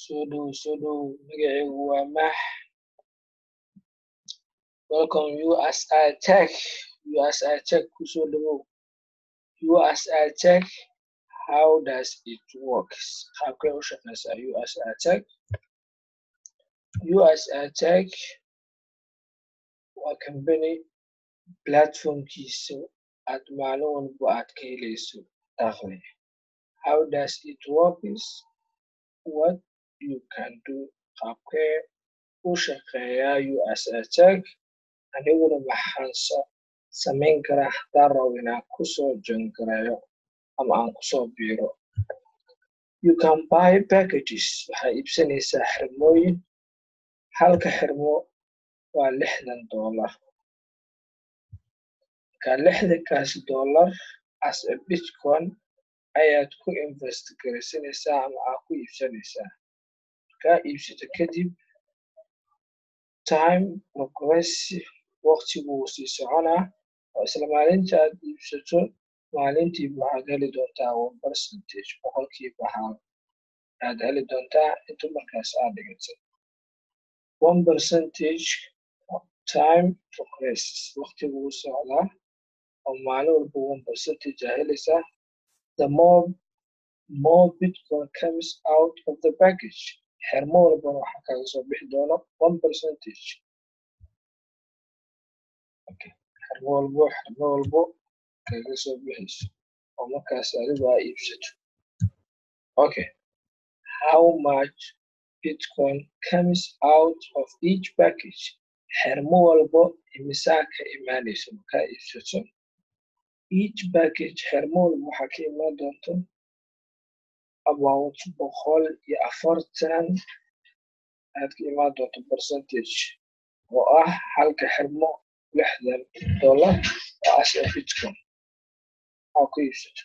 Soo dhow, soo dhow. Magacaygu waa Max. Welcome USI Tech. USI Tech kusoo dhowow. USI Tech, how does it works? Qaabkay u shaqeysaa USI Tech? USI Tech waa company platformkiisa aad maalin walba aad ka helayso dakhli. How does it works? What you can do? Qaabkee u shaqeeyaa USI Tech? Aniguna maxaan samayn karaa haddaan rabo inaan kusoo join gareeyo ama aan kusoo biiro? You can buy packages. Waxaa iibsanaysaa xirmooyin. Halka xirmo waa $60. Marka 60-kaasi dollar as a bitcoin ayaad ku invest garaysanaysaa ama aad ku iibsanaysaa. Markaa iibsato kadib, time progressive, waqtigu wuu sii soconaa oo isla maalinta aad iibsato maalintiiba waxaad heli doontaa 1%, 1% aad heli doontaa inta markaas aad dhigatay. 1% time progresses, waqtigu wuu socdaa oo maalin walba 1% aa helaysaa. The more bitcoin comes out of the package, xirmo walbana waxaa kaaga soo bixi doono 1%. Okay. Xirmo walbo kaga soo bixayso oo markaas adigu aa iibsato. Okay. How much bitcoin comes out of each package? Xirmo walbo imisaa ka imaanayso markaa iibsato? Each package, xirmo walbo waxaa ka imaan doonto about 140 aad ka imaan doonto percentage oo ah halka xirmo $60 oo as a bitcoin aa ku iibsato.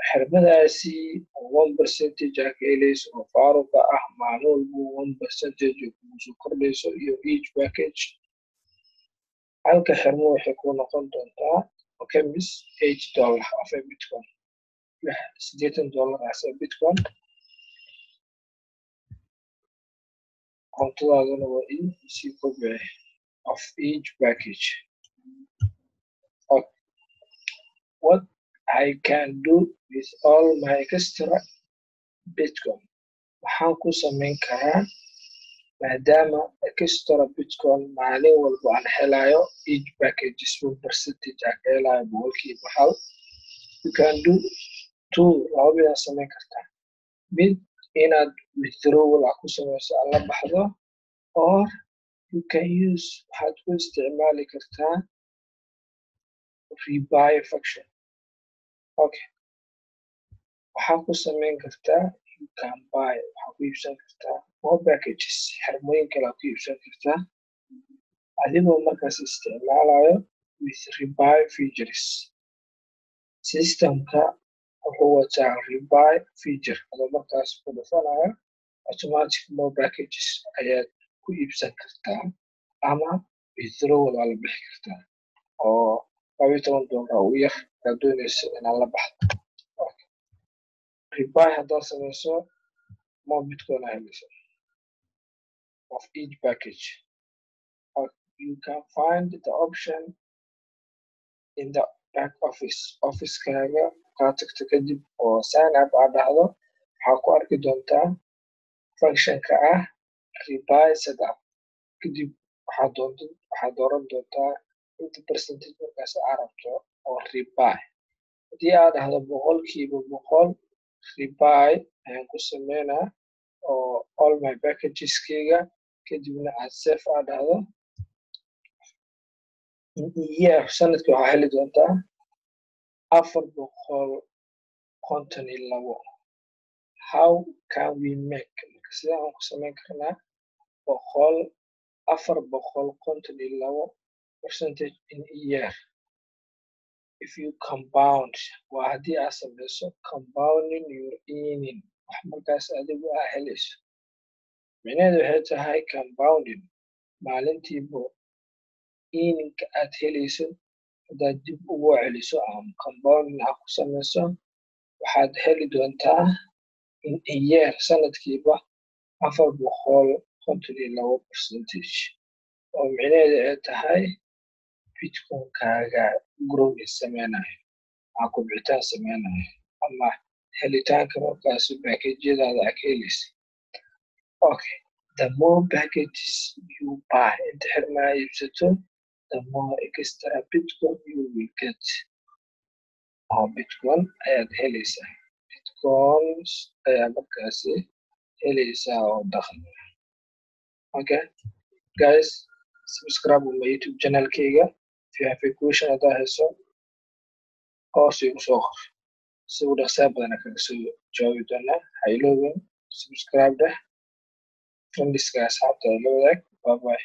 Xirmadaasi 1% aa ka helayso oo faaruqa ah, maalin walbo 1% oo kugu soo kordhayso iyo each package halka xirmo waxay ku noqon doontaa, okay, mis $80 of a bitcoin, $80 as a bitcoin. Kontadaaduna waa ii sii kobci of each package. Okay. What I can do with all my extra bitcoin? Waxaan ku samayn karaa maadaama extra bitcoin maalin walba aan helayo each package 1% aan ka helayo, 1%? You can do two, laba mid aad samayn kartaa. Mid, inaad withdrawal aad ku samayso, aad la baxdo, or you can use, waxaad ku isticmaali kartaa rebuy function. Okay, waxaad ku samayn kartaa, you can buy, waxaad ku iibsan kartaa more packages, xirmooyin kale aad ku iibsan kartaa adigoo markaas isticmaalayo with rebuy features. Systemka wuxuu wataa rebuy feature. Adoo markaas ku dhufanayo, automatic more packages ayaad ku iibsan kartaa ama withdrawal waa la bixi kartaa oo $12 ugu yar hadaad doonayso inaad la baxdo. Rebuy haddaad samayso, more bitcoin aa helaysa of each package. You can find the option in the back office. Officekaaga kaa tagto kadib oo sign up aad dhahdo, waxaa ku arki doontaa functionka ah rebuy setup. Kadib waxaad dooran doontaa inta percentage markaas aad rabto oo rebuy. Haddii aad dhahdo 100% rebuy ayaan ku sameynaa oo all my packageskeyga, kadibna aad save aad dhahdo, year, sanadkii waxaa heli doontaa 452. How can we make? Marka sidee aan ku samayn karnaa boqol 452 percentage in a year? If you compound, waa haddii aad samayso compounding your earning, wax markaas adigu aa helayso. Micnaheedu waxay tahay compounding, maalintiiba earningka aad helayso haddaad dib ugu celiso ama compounding aad ku samayso, waxaad heli doontaa In a year, sanadkiiba, 452 percentage, oo micnaheedu ay tahay Bitcoin-kaaga growing sameynayo ama kobcitaan sameynayo ama helitaanka markaasi package-yadaada aa ka helaysa. Okay, the more packages you buy, inta xirma aa iibsato, the more extra Bitcoin you will get, oo Bitcoin ayaad helaysaa, Bitcoins ayaa markaasi helaysaa oo dakhli. Okay guys, subscribe my YouTube channelkayga. If you have a question, haddaa hayso, hoos igu soo qor, si u dhaqsaa badana kaga soo jawaabi doonaa. Ha iloobin, subscribe dheh, friendiska, asxaabta la wadaag. Bye bye.